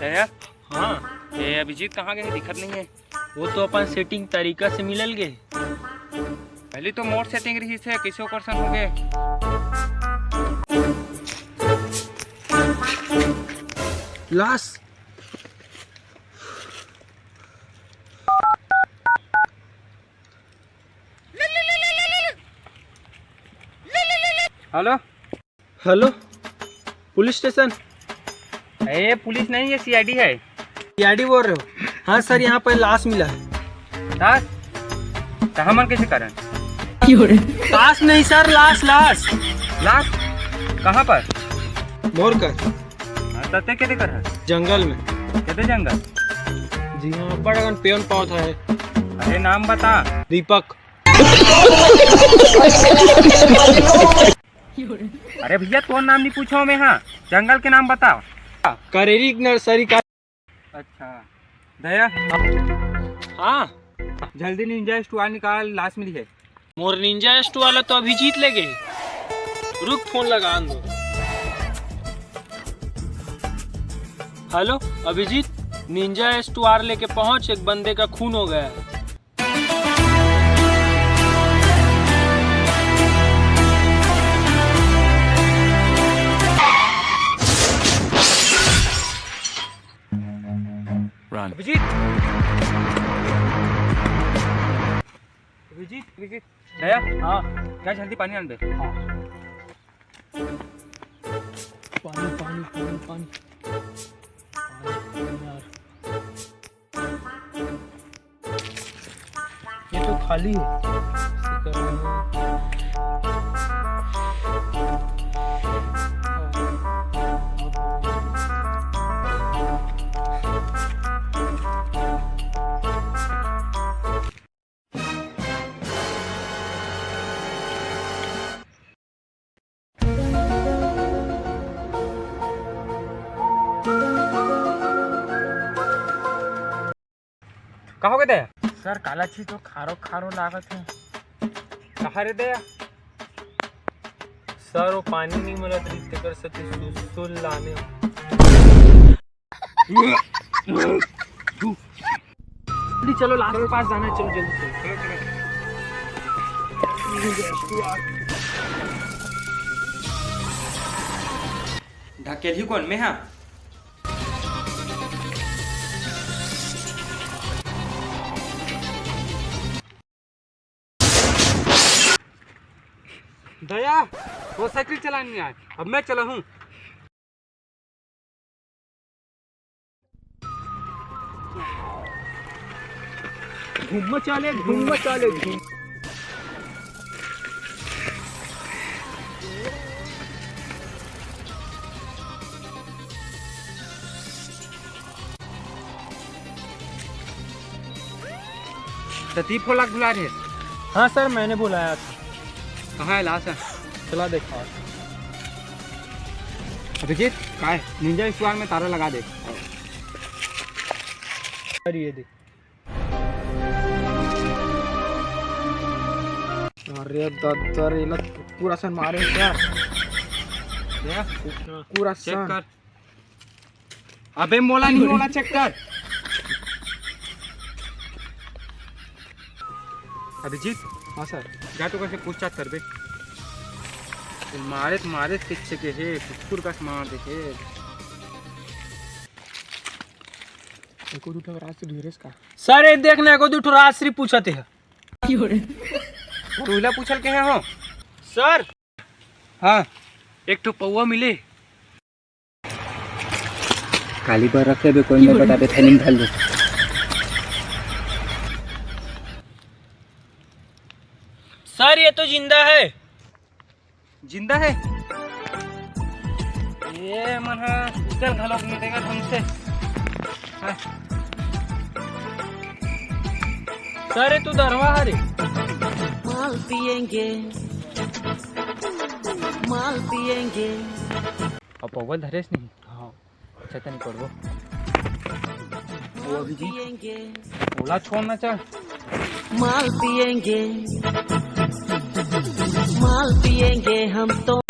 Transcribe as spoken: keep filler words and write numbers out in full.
दया। हाँ। ए, अभिजीत कहाँ गए? दिखत नहीं है। वो तो अपन सेटिंग तरीका से मिलल गए। पहले तो मोर सेटिंग रही से, कैसे ओकर संग हो गए? लाश। हेलो। Hello, police station. ए, पुलिस नहीं, ये सीआईडी है। सीआईडी बोल रहे हो? हाँ सर, यहाँ पर लाश मिला है। लाश? कहाँ मन कैसे कारण? लाश नहीं सर, लाश, लाश। लाश? कहाँ पर? मोर कर। हाँ, तते के कर है? जंगल में। केते जंगल? जी हाँ, बड़ा गन पेड़ पौधा है। अरे नाम बता। दीपक। अरे भैया, तोर नाम नहीं पूछो मैं, हाँ, जंगल के नाम बताओ। करेरी नर्सरी का। अच्छा, दया। हाँ। जल्दी निंजा स्टोर निकाल, लाश मिली है। मोर निंजा स्टोर वाला तो अभिजीत ले गए। रुक, फोन लगा दो। हेलो अभिजीत, निंजा स्टोर लेके पहुंच, एक बंदे का खून हो गया है। Run. अभिजीत, अभिजीत, अभिजीत, दया। हाँ। जा जल्दी पानी आन दे। हाँ। पानी, पानी, पानी, पानी। पानी, पानी यार। ये तो खाली है। का हो गे दया? सर, काला छी तो खारो खारो लागत है। कहा रे दया? सर, वो पानी नहीं मिलत रही, तेकर से तू सुसुल लाने। जल्दी चलो, लाश के पास जाना है, चलो जल्दी चलो। ढकेल ही कौन? मैं हाँ। दया, वो साइकिल चलानी आए, अब मैं चला हूँ। धूम मचा ले, धूम मचा ले, धूम। प्रदीप को लग बुला रहे। हाँ सर, मैंने बुलाया था। कहाँ है लाश है? चला देखा। अभिजीत, काय निंजा स्टोर में ताला लगा दे। सर, ये देख। अरे दद्दा रे, इला पूरा सन मारे क्या? देख, पूरा चेक सन। कर। अबे मोला नहीं, मोला चेक कर। अभिजीत। हाँ सर। जा तो कैसे पूछताछ करबे। मारे तो मारे, पीछे के हे कुकुर कस मार दे हे। एको दू ठो राजश्री ढेरेस का? सर, ये देखना, एको दू ठो राजश्री पूछत हे। तू इला पूछल के हे हो? सर। हाँ। एक ठो पौवा मिले। काली पर रखे बे, कोई नहीं बताबे, थैली में धर ले। सर, ये तो जिंदा है। जिंदा है? ये मन हा चल घलोक नहीं देगा ढंग से। हाँ। सर, ये तो दरवा हरे। माल पिएंगे, माल पिएंगे। अब पौवा ल धरेस नहीं। हाँ। अच्छा, तनी पड़बो। वो अभी जी। पिएंगे। ओला छोड़ना चाह। माल पिएंगे, माल पिएंगे हम तो।